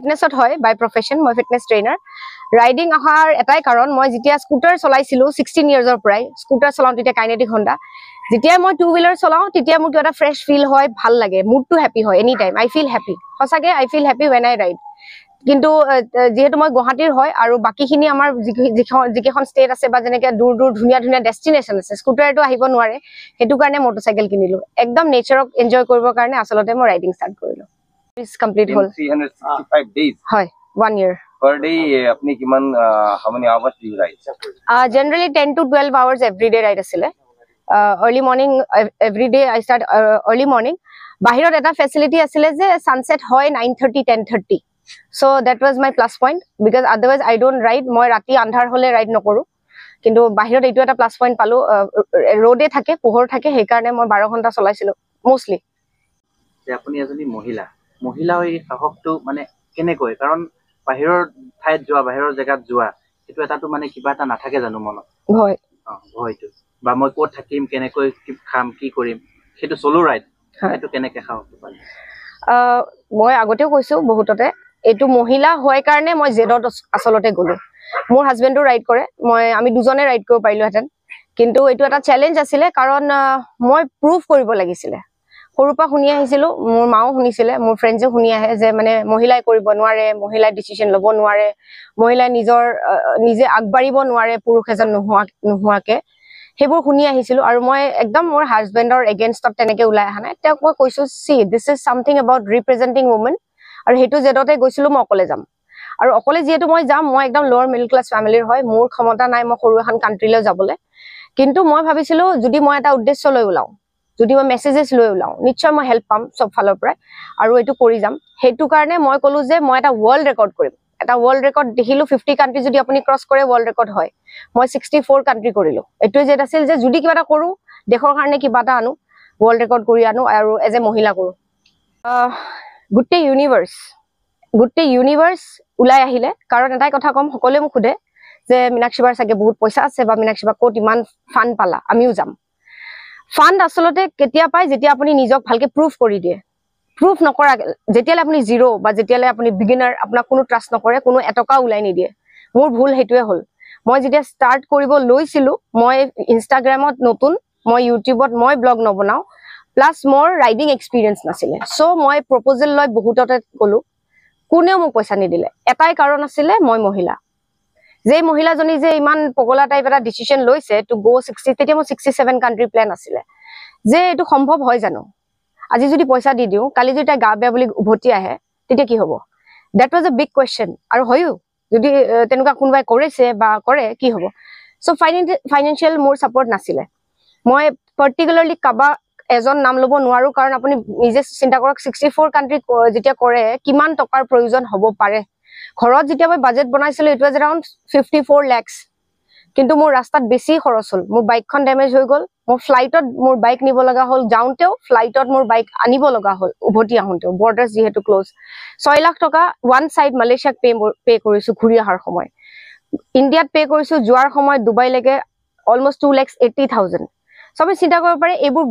ফিটনেছত হয় বাই প্ৰফেশ্যন, মই fitness trainer. Riding অহাৰ এটাই কাৰণ, মই যেতিয়া স্কুটাৰ চলাইছিলোঁ 16 ইয়াৰ্ছৰ পৰাই স্কুটাৰ চলাওঁ, তেতিয়া কাইনেটিক হণ্ডা। যেতিয়া মই টু হুইলাৰ চলাওঁ, তেতিয়া মোৰ কিবা এটা ফ্ৰেছ ফিল হয়, ভাল লাগে, মুডটো হেপী হয়। Any time I feel happy. সঁচাকে I feel happy when I ride. কিন্তু যিহেতু মই গুৱাহাটীৰ হয় আৰু বাকীখিনি আমাৰ যিকেইখন ষ্টেট আছে বা যেনেকে দূৰ দূৰ ধুনীয়া ধুনীয়া ডেষ্টিনেশ্যন আছে, স্কুটাৰটো আহিব নোৱাৰে। সেইটো কাৰণে মটৰচাইকেল কিনিলো। একদম নেচাৰক এনজয় কৰিবৰ কাৰণে আচলতে মই ৰাইডিং ষ্টাৰ্ট কৰিলো। কমপ্লিট হ'ল। 365 days? হয়, ওৱান ইয়েৰ। Per day আপুনি কিমান, how many hours do you ride? Generally 10 to 12 hours every day ride আছিলে। Early morning, every day I start early morning. বাহিৰত এটা ফেচিলিটি আছিলে যে ছানছেট হয় 9:30, 10:30, so that was my plus point, because otherwise I don't ride. মই ৰাতি আন্ধাৰ হ'লে ৰাইড নকৰোঁ। কিন্তু বাহিৰত এইটো এটা প্লাছ পইণ্ট পালোঁ, ৰ'দে থাকে, পোহৰ থাকে, সেইকাৰণে মই 12 ঘণ্টা চলাইছিলোঁ মষ্টলি। যে আপুনি এজনী মহিলা, মহিলা হৈ এই সাহসটো মানে কেনেকৈ? কাৰণ বাহিৰৰ ঠাইত যোৱা, বাহিৰৰ জেগাত যোৱা, সেইটো এটাতো মানে কিবা এটা নাথাকে জানো মনত? ভয়। অ, ভয়টো বা মই ক'ত থাকিম, কেনেকৈ কি খাম, কি কৰিম, সেইটো চলো ৰাইড, সেইটো কেনেকে সাহসটো পালে? মই আগতেও কৈছো বহুততে, এইটো মহিলা হোৱাৰ কাৰণে মই জেদত আচলতে গ'লো। মোৰ হাজবেণ্ডো ৰাইড কৰে। আমি দুজনে ৰাইড কৰিব পাৰিলোহেঁতেন, কিন্তু এইটো এটা চেলেঞ্জ আছিলে, কাৰণ মই প্ৰুভ কৰিব লাগিছিলে। সৰুৰ পৰা শুনি আহিছিলো, মোৰ মাও শুনিছিলে, মোৰ ফ্ৰেণ্ডছেও শুনি আহে যে মানে মহিলাই কৰিব নোৱাৰে, মহিলাই ডিচিশ্যন ল'ব নোৱাৰে, মহিলাই নিজৰ নিজে আগবাঢ়িব নোৱাৰে পুৰুষ এজন নোহোৱাকে। সেইবোৰ শুনি আহিছিলো আৰু মই একদম মোৰ হাজবেণ্ডৰ এগেইনষ্টত তেনেকে ওলাই অহা নাই। তেওঁক মই কৈছো, "See, this is something about representing women." আৰু সেইটো জেদতে গৈছিলো, মই অকলে যাম। আৰু অকলে যিহেতু মই যাম, মই একদম লোৱাৰ মিডল ক্লাছ ফেমিলিৰ হয়, মোৰ ক্ষমতা নাই মই সৰু এখন কাণ্ট্ৰিলৈ যাবলৈ। কিন্তু মই ভাবিছিলো, যদি মই এটা উদ্দেশ্য লৈ ওলাওঁ, যদি মই মেছেজেছ লৈ ওলাওঁ, নিশ্চয় মই হেল্প পাম চব ফালৰ পৰাই আৰু এইটো কৰি যাম। সেইটো কাৰণে মই ক'লো যে মই এটা ৱৰ্ল্ড ৰেকৰ্ড কৰিম। এটা ৱৰ্ল্ড ৰেকৰ্ড দেখিলো, 50 কাণ্ট্ৰি যদি আপুনি ক্ৰছ কৰে, ৱৰ্ল্ড ৰেকৰ্ড হয়। মই 64 কাণ্ট্ৰি কৰিলো। এইটোৱে জেদ আছিল যে যদি কিবা এটা কৰো, দেশৰ কাৰণে কিবা এটা আনো, ৱৰ্ল্ড ৰেকৰ্ড কৰি আনো আৰু এজ এ মহিলা কৰো। গোটেই ইউনিভাৰ্চ ওলাই আহিলে। কাৰণ এটাই কথা ক'ম, সকলোৱে মোক সোধে যে মীনাক্ষী বাৰ চাগে বহুত পইচা আছে বা মীনাক্ষী বা ক'ত ইমান ফাণ্ড পালা, আমিও যাম। ফাণ্ড আচলতে কেতিয়া পায়? যেতিয়া আপুনি নিজক ভালকে প্ৰুফ কৰি দিয়ে। প্ৰুফ নকৰা যেতিয়ালৈ আপুনি জিৰ' বা যেতিয়ালৈ আপুনি বিগিনাৰ, আপোনাক কোনো ট্ৰাষ্ট নকৰে, কোনো এটকাও ওলাই নিদিয়ে। মোৰ ভুল সেইটোৱে হ'ল। মই যেতিয়া ষ্টাৰ্ট কৰিব লৈছিলো, মই ইনষ্টাগ্ৰামত নতুন, মই ইউটিউবত মই ব্লগ নবনাওঁ, প্লাছ মোৰ ৰাইডিং এক্সপিৰিয়েঞ্চ নাছিলে। চ' মই প্ৰপ'জেল লৈ বহুততে গ'লো, কোনেও মোক পইচা নিদিলে। এটাই কাৰণ আছিলে, মই মহিলা। যে মহিলাজনী যে ইমান পগলা টাইপ এটা ডিচিশ্যন লৈছে টু গ' 60, তেতিয়া মোৰ 67 কাণ্ট্ৰি প্লেন আছিলে, যে এইটো সম্ভৱ হয় জানো? আজি যদি পইচা দি দিওঁ, কালি যদি তাই গা বেয়া বুলি উভতি আহে, তেতিয়া কি হ'ব? That was a big question. আৰু হয়ো, যদি তেনেকুৱা কোনোবাই কৰিছে বা কৰে, কি হ'ব? চ' ফাইনেন্সিয়েল মোৰ ছাপৰ্ট নাছিলে। মই পাৰ্টিকুলাৰলি কাৰোবাৰ এজন নাম ল'ব নোৱাৰো, কাৰণ আপুনি নিজে চিন্তা কৰক, 64 কাণ্ট্ৰি যেতিয়া কৰে, কিমান টকাৰ প্ৰয়োজন হ'ব পাৰে। ঘৰত যেতিয়া মই বাজেট বনাইছিলো, it was around 54 lakhs. কিন্তু মোৰ ৰাস্তাত বেছি খৰচ হ'ল। মোৰ বাইকখন ডেমেজ হৈ গ'ল। মোৰ ফ্লাইটত মোৰ বাইক নিব লগা হ'ল যাওঁতেও, ফ্লাইটত মোৰ বাইক আনিব লগা হ'ল উভতি আহোঁতেও, বৰ্ডাৰ যিহেতু ক্ল'জ। 6 লাখ টকা ওৱান চাইড মালয়েছিয়াক পে' কৰিছো ঘূৰি অহাৰ সময়। ইণ্ডিয়াত পে' কৰিছো যোৱাৰ সময়ত ডুবাইলৈকে অলমষ্ট 2,80,000। চ' আপুনি চিন্তা কৰিব পাৰে, এইবোৰ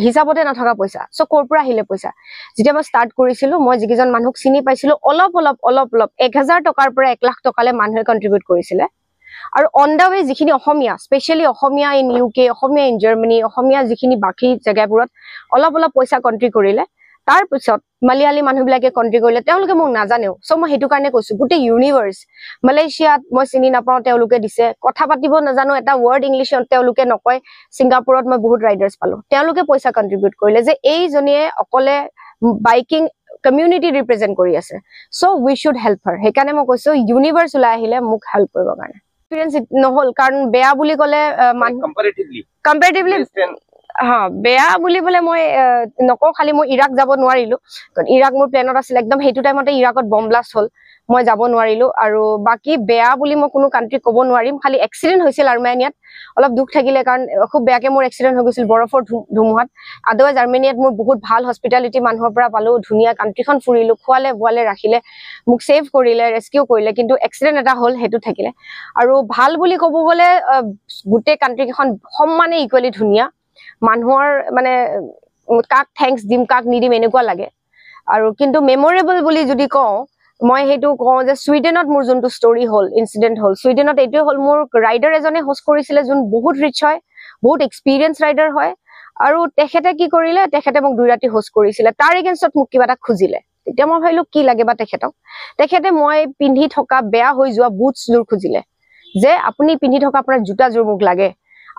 হিচাপতে নথকা পইচা। চ' ক'ৰ পৰা আহিলে পইচা? যেতিয়া মই ষ্টাৰ্ট কৰিছিলো, মই যিকেইজন মানুহক চিনি পাইছিলো, অলপ অলপ অলপ অলপ 1000 টকাৰ পৰা 1 লাখ টকালৈ মানুহে কণ্ট্ৰিবিউট কৰিছিলে। আৰু অন the ৱে যিখিনি Assamese, specially Assamese in U K, Assamese in Germany, Assamese যিখিনি বাকী জেগাবোৰত অলপ অলপ পইচা কণ্ট্ৰি কৰিলে। তাৰপিছত মালিয়ালী মানুহবিলাকে কণ্ট্ৰি কৰিলে, তেওঁলোকে মোক নাজানেও। চ' মই সেইটো কাৰণে কৈছো, গোটেই ইউনিভাৰ্চ। মালয়েছিয়াত মই চিনি নাপাওঁ, তেওঁলোকে দিছে। কথা পাতিব নাজানো, এটা ৱৰ্ড ইংলিছত তেওঁলোকে নকয়। ছিংগাপুৰত মই বহুত ৰাইডাৰ্ছ পালো, তেওঁলোকে পইচা কণ্ট্ৰিবিউট কৰিলে যে এইজনীয়ে অকলে বাইকিং কমিউনিটি ৰিপ্ৰেজেণ্ট কৰি আছে, so we should help her. সেইকাৰণে মই কৈছো, ইউনিভাৰ্চ ওলাই আহিলে মোক হেল্প কৰিবৰ কাৰণে। এক্সপিৰিয়েঞ্চ নহ'ল, কাৰণ বেয়া বুলি ক'লে মানুহ কম্পাৰেটিভলি কম্পেৰেটিভলি হা, বেয়া বুলিবলে মই নকওঁ। খালি মই ইৰাক যাব নোৱাৰিলো, কাৰণ ইৰাক মোৰ প্লেনত আছিলে। একদম সেইটো টাইমতে ইৰাকত বম ব্লাষ্ট হ'ল, মই যাব নোৱাৰিলো। আৰু বাকী বেয়া বুলি মই কোনো কাণ্ট্ৰি ক'ব নোৱাৰিম। খালি এক্সিডেণ্ট হৈছিল আৰ্মেনিয়াত, অলপ দুখ থাকিলে, কাৰণ খুব বেয়াকে মোৰ এক্সিডেণ্ট হৈ গৈছিল বৰফৰ ধুমুহাত। আদাৰৱাইজ আৰ্মেনিয়াত মোৰ বহুত ভাল হস্পিটেলিটি মানুহৰ পৰা পালো। ধুনীয়া কাণ্ট্ৰিখন ফুৰিলো, খোৱালে বোৱালে, ৰাখিলে, মোক ছেভ কৰিলে, ৰেস্কিউ কৰিলে। কিন্তু এক্সিডেণ্ট এটা হ'ল, সেইটো থাকিলে। আৰু ভাল বুলি ক'ব গ'লে গোটেই কাণ্ট্ৰিকেইখন সমানে ইকুৱেলি ধুনীয়া। মানুহৰ মানে কাক thanks দিম, কাক নিদিম, এনেকুৱা লাগে। আৰু কিন্তু মেমৰেবল বুলি যদি কওঁ, মই সেইটো কওঁ যে ছুইডেনত মোৰ যোনটো ষ্টৰি হ'ল, ইনচিডেণ্ট হ'ল ছুইডেনত, এইটোৱে হ'ল মোৰ ৰাইডাৰ এজনে হোষ্ট কৰিছিলে, যোন বহুত ৰিচ হয়, বহুত এক্সপিৰিয়েঞ্চ ৰাইডাৰ হয়। আৰু তেখেতে কি কৰিলে, তেখেতে মোক 2 ৰাতি হোষ্ট কৰিছিলে, তাৰ এগেইনষ্টত মোক কিবা এটা খুজিলে। তেতিয়া মই ভাবিলো কি লাগে বা তেখেতক। তেখেতে মই পিন্ধি থকা বেয়া হৈ যোৱা বুটছযোৰ খুজিলে যে আপুনি পিন্ধি থকা আপোনাৰ জোতাযোৰ মোক লাগে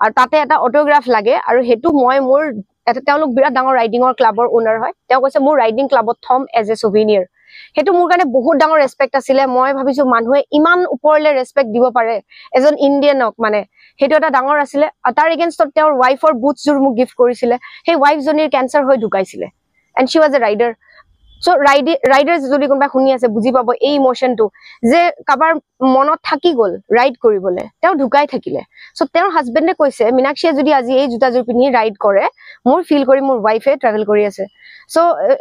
আৰু তাতে এটা অট'গ্ৰাফ লাগে। আৰু সেইটো মই মোৰ এটা, তেওঁলোক বিৰাট ডাঙৰ ৰাইডিঙৰ ক্লাবৰ অ'নাৰ হয়, তেওঁ কৈছে মোৰ ৰাইডিং ক্লাবত থম এজ এ চুভিনিয়াৰ। সেইটো মোৰ কাৰণে বহুত ডাঙৰ ৰেচপেক্ট আছিলে। মই ভাবিছো মানুহে ইমান ওপৰলে ৰেচপেক্ট দিব পাৰে এজন ইণ্ডিয়ানক, মানে সেইটো এটা ডাঙৰ আছিলে। আৰু তাৰ এগেইনষ্টত তেওঁৰ ৱাইফৰ বুটছযোৰ মোক গিফ্ট কৰিছিলে। সেই ৱাইফজনীৰ কেঞ্চাৰ হৈ ঢুকাইছিলে and she was a rider. So rider যদি কোনোবাই শুনি আছে, বুজি পাব এই ইম'চনটো যে কাৰোবাৰ মনত থাকি গ'ল ৰাইড কৰিবলৈ, তেওঁ ঢুকাই থাকিলে। চ' তেওঁৰ হাজবেণ্ডে কৈছে, মীনাক্ষীয়ে যদি আজি এই জোতাযোৰ পিন্ধি ৰাইড কৰে, মোৰ ফিল কৰি মোৰ ৱাইফে ট্ৰেভেল কৰি আছে। চ'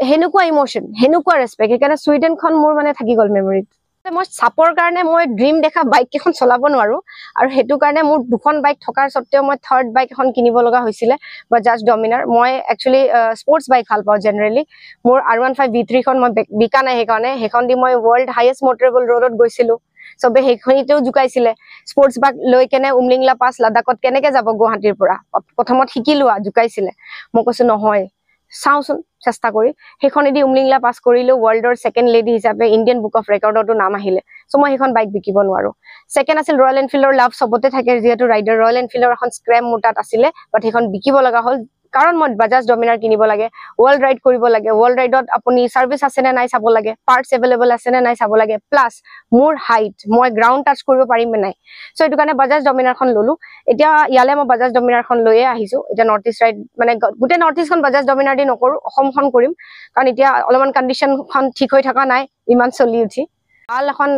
সেনেকুৱা ইম'চন, সেনেকুৱা ৰেচপেক্ট। সেইকাৰণে ছুইডেনখন মোৰ মানে থাকি গ'ল মেমৰিত। মই চাপৰ কাৰণে মই ড্ৰিম দেখা বাইক কেইখন চলাব নোৱাৰো আৰু সেইটো কাৰণে মোৰ দুখন বাইক থকাৰ স্বত্তেও মই থাৰ্ড বাইক এখন কিনিব লগা হৈছিলে, বাজাজ ডমিনাৰ। মই একচুৱেলি স্পৰ্টছ বাইক ভাল পাওঁ জেনেৰেলি। মোৰ R15 V3খন মই বিকা নাই, সেইকাৰণে সেইখন দি মই ৱৰ্ল্ড হাইয়েষ্ট মটৰেবল ৰোডত গৈছিলো। চবে সেইখিনিতেও জোকাইছিলে, স্পৰ্টছ বাইক লৈ কেনে উমলিংলা পাছ লাডাখত কেনেকে যাব গুৱাহাটীৰ পৰা, প্ৰথমত শিকি লোৱা, জোকাইছিলে। মই কৈছো নহয়, চাওঁচোন চেষ্টা কৰি। সেইখনেদি উমলিংলা পাছ কৰিলো, ৱৰ্ল্ডৰ ছেকেণ্ড লেডি হিচাপে ইণ্ডিয়ান বুক অফ ৰেকৰ্ডতো নাম আহিলে। চ' মই সেইখন বাইক বিকিব নোৱাৰো। ছেকেণ্ড আছিল ৰয়েল এনফিল্ডৰ, লাভ চবতে থাকে যিহেতু ৰাইডাৰ, ৰয়েল এনফিল্ডৰ এখন স্ক্ৰেম মোৰ তাত আছিলে, বাট সেইখন বিকিব লগা হ'ল কাৰণ মই বাজাজ ডমিনাৰ কিনিব লাগে, ৱৰ্ল্ড ৰাইড কৰিব লাগে। ৱৰ্ল্ড ৰাইডত আপুনি চাৰ্ভিচ আছে নে নাই চাব লাগে, পাৰ্টছ এভেইলেবল আছে নে নাই চাব লাগে, প্লাছ মোৰ হাইট, মই গ্ৰাউণ্ড টাচ কৰিব পাৰিম নে নাই। চ' সেইটো কাৰণে বাজাজ ডমিনাৰখন ললো। এতিয়া ইয়ালে মই বাজাজ ডমিনাৰখন লৈয়ে আহিছো। এতিয়া নৰ্থ ইষ্ট ৰাইড মানে গোটেই নৰ্থ ইষ্টখন বাজাজ ডমিনাৰ দি নকৰো, অসমখন কৰিম, কাৰণ এতিয়া অলপমান কণ্ডিশ্যনখন ঠিক হৈ থকা নাই ইমান চলি উঠি। ভাল এখন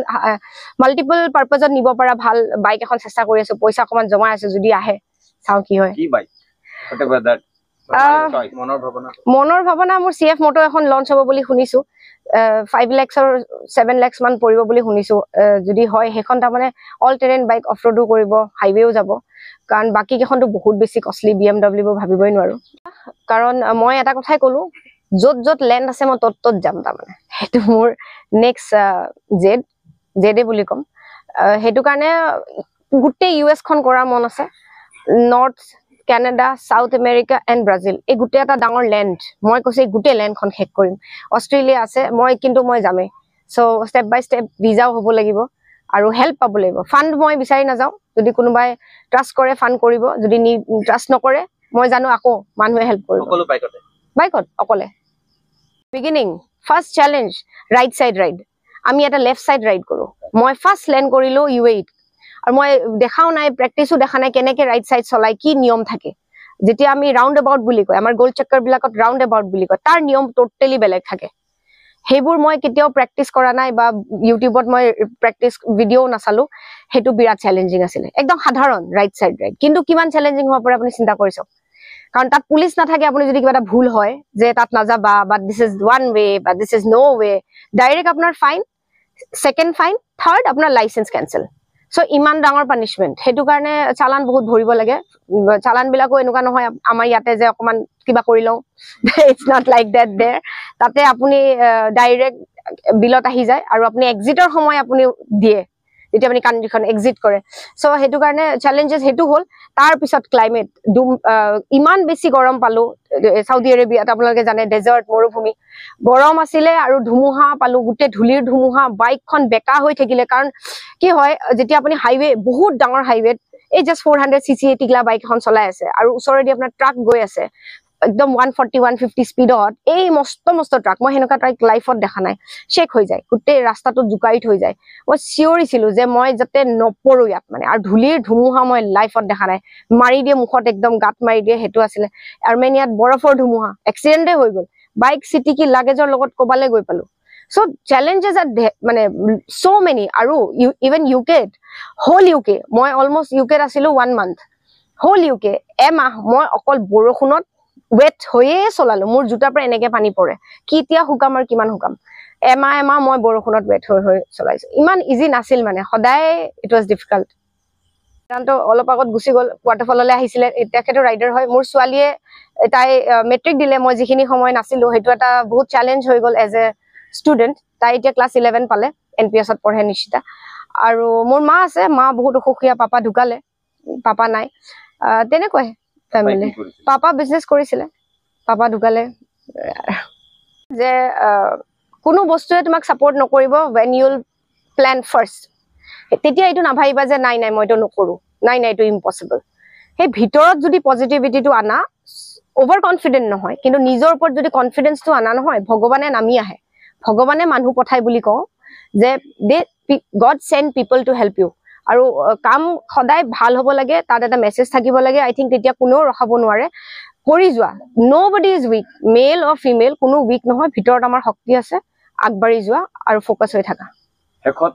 মাল্টিপল পাৰ্পাজত নিব পৰা ভাল বাইক এখন চেষ্টা কৰি আছো। পইচা অকণমান জমাই আছো, যদি আহে চাওঁ কি হয়। কি বাইক? Whatever that choice. মনৰ ভাৱনা। মনৰ ভাৱনা, মোৰ চি এফ মটো এখন লঞ্চ হ'ব বুলি শুনিছো। 5 লেক্সৰ 7 লেক্স মান পৰিব বুলি শুনিছো। যদি হয় সেইখন তাৰমানে অল টেৰেইন বাইক, অফ ৰোডো কৰিব, হাইৱেও যাব, কাৰণ বাকী কেইখনতো বহুত বেছি কষ্টলি, বি এম ডাব্লিউ ভাবিবই নোৱাৰো। কাৰণ মই এটা কথাই ক'লো, য'ত য'ত লেণ্ড আছে মই ত'ত ত'ত যাম। তাৰমানে সেইটো মোৰ নেক্সট জেদ, জেদে বুলি ক'ম। সেইটো কাৰণে গোটেই ইউ এছখন কৰাৰ মন আছে, north Canada, south America and Brazil, এই গোটেই এটা ডাঙৰ লেণ্ড। মই কৈছো এই গোটেই লেণ্ডখন শেষ কৰিম। অষ্ট্ৰেলিয়া আছে, মই কিন্তু মই যামেই। চ' ষ্টেপ বাই ষ্টেপ ভিজাও হ'ব লাগিব আৰু হেল্প পাব লাগিব। ফাণ্ড মই বিচাৰি নাযাওঁ। যদি কোনোবাই ট্ৰাষ্ট কৰে ফাণ্ড কৰিব, যদি ট্ৰাষ্ট নকৰে মই জানো আকৌ মানুহে হেল্প কৰিব। সকলো বাইকতে? বাইকত অকলে। Beginning first challenge, right side ride. আমি এটা লেফ্ট চাইড ৰাইড কৰোঁ। মই ফাৰ্ষ্ট লেণ্ড কৰিলোঁ ইউ এইত আৰু মই দেখাও নাই, প্ৰেক্টিচো দেখা নাই কেনেকে ৰাইট চাইড চলাই, কি নিয়ম থাকে। যেতিয়া আমি ৰাউণ্ড এবাউট বুলি কয়, আমাৰ গোল চক্কৰ বিলাকত ৰাউণ্ড এবাউট বুলি কয়, তাৰ নিয়ম ট'টেলি বেলেগ থাকে। সেইবোৰ মই কেতিয়াও প্ৰেক্টিচ কৰা নাই বা ইউটিউবত মই প্ৰেক্টিচ ভিডিঅ'ও নাচালো। সেইটো বিৰাট চেলেঞ্জিং আছিলে। একদম সাধাৰণ ৰাইট চাইড ৰাইড, কিন্তু কিমান চেলেঞ্জিং হ'ব পাৰে আপুনি চিন্তা কৰি চাওক। কাৰণ তাত পুলিচ নাথাকে, আপুনি যদি কিবা এটা ভুল হয় যে তাত নাযাবা বা this is one way বা this is no way, direct আপোনাৰ ফাইন, ছেকেণ্ড ফাইন, থাৰ্ড আপোনাৰ লাইচেঞ্চ কেঞ্চেল। চ' ইমান ডাঙৰ পানিছমেণ্ট। সেইটো কাৰণে চালান বহুত ভৰিব লাগে। চালান বিলাকো এনেকুৱা নহয় আমাৰ ইয়াতে যে অকমান কিবা কৰি লওঁ, it's not like that there. তাতে আপুনি ডাইৰেক্ট বিলত আহি যায় আৰু আপুনি এক্সিটৰ সময় আপুনি দিয়ে যেতিয়া আপুনি কাণ্ট্ৰিখন এক্সিট কৰে। চ' সেইটো কাৰণে চেলেঞ্জেছ সেইটো হ'ল। তাৰপিছত ক্লাইমেট ডুম, ইমান বেছি গৰম পালো চাউদি আৰেবিয়াত। আপোনালোকে জানে ডেজাৰ্ট, মৰুভূমি, গৰম আছিলে আৰু ধুমুহা পালো, গোটেই ধূলিৰ ধুমুহা। বাইকখন বেকা হৈ থাকিলে, কাৰণ কি হয়, যেতিয়া আপুনি হাইৱে, বহুত ডাঙৰ হাইৱেত এই জাষ্ট 400 cc টিকলা বাইক এখন চলাই আছে আৰু ওচৰেদি আপোনাৰ ট্ৰাক গৈ আছে একদম 140, 150 স্পীডত, এই মস্ত মস্ত ট্ৰাক, মই সেনেকুৱা ট্ৰাক লাইফত দেখা নাই, শ্বেক হৈ যায়, গোটেই ৰাস্তাটোত জোকাৰি থৈ যায়। মই চিঞৰিছিলো যে মই যাতে নপৰো ইয়াত মানে। আৰু ধূলিৰ ধুমুহা মই লাইফত দেখা নাই, মাৰি দিয়ে মুখত, একদম গাত মাৰি দিয়ে, সেইটো আছিলে। আৰ্মেনিয়াত বৰফৰ ধুমুহা, এক্সিডেণ্টে হৈ গ'ল, বাইক চিটিকি লাগেজৰ লগত ক'বালৈ গৈ পালো। চ' চেলেঞ্জেছ আৰ মানে চ' মেনি। আৰু ইভেন ইউ কেত, হোল ইউ কে, মই অলমষ্ট ইউ কেত আছিলো ওৱান মান্থ, হোল ইউ কে এমাহ মই অকল বৰষুণত ৱেট হৈয়ে চলালো। মোৰ জোতাৰ পৰা এনেকে পানী পৰে, কেতিয়া শুকাম আৰু কিমান শুকাম। এমাহ এমাহ মই বৰষুণত ৱেট হৈ হৈ চলাইছো। ইমান ইজি নাছিল মানে, সদায় it was difficult. সিদ্ধান্ত অলপ আগত গুচি গ'ল, ৱাটাৰফললৈ আহিছিলে, তেখেতো ৰাইডাৰ হয়। মোৰ ছোৱালীয়ে তাই মেট্ৰিক দিলে, মই যিখিনি সময় নাছিলো সেইটো এটা বহুত চেলেঞ্জ হৈ গ'ল এজ এ ষ্টুডেণ্ট। তাই এতিয়া ক্লাছ 11 পালে, এনপিএছত পঢ়ে নিশিতা। আৰু মোৰ মা আছে, মা বহুত অসুখীয়া, পাপা ঢুকালে, পাপা নাই। তেনেকুৱাই পাপাই ফেমিলি। কি কৰিছিল? পাপা বিজনেছ কৰিছিলে, পাপা ঢুকালে। যে কোনো বস্তুৱে তোমাক ছাপৰ্ট নকৰিব when you'll plan first. তেতিয়া এইটো নাভাবিবা যে নাই নাই, মই এইটো নকৰোঁ, নাই নাই, এইটো ইম্পচিবল। সেই ভিতৰত যদি পজিটিভিটিটো আনা, অভাৰ কনফিডেণ্ট নহয়, কিন্তু নিজৰ ওপৰত যদি কনফিডেন্সটো আনা নহয়, ভগৱানে নামি আহে, ভগৱানে মানুহ পঠায় বুলি কওঁ যে they God send people to help you. আৰু কাম সদায় ভাল হ'ব লাগে, তাত এটা মেছেজ থাকিব লাগে। আই থিংক তেতিয়া কোনেও ৰখাব নোৱাৰে। কৰি যোৱা। Nobody is weak, male or female, কোনো উইক নহয়। ভিতৰত আমাৰ শক্তি আছে। আগবাঢ়ি যোৱা আৰু ফ'কাছ হৈ থাকা। শেষত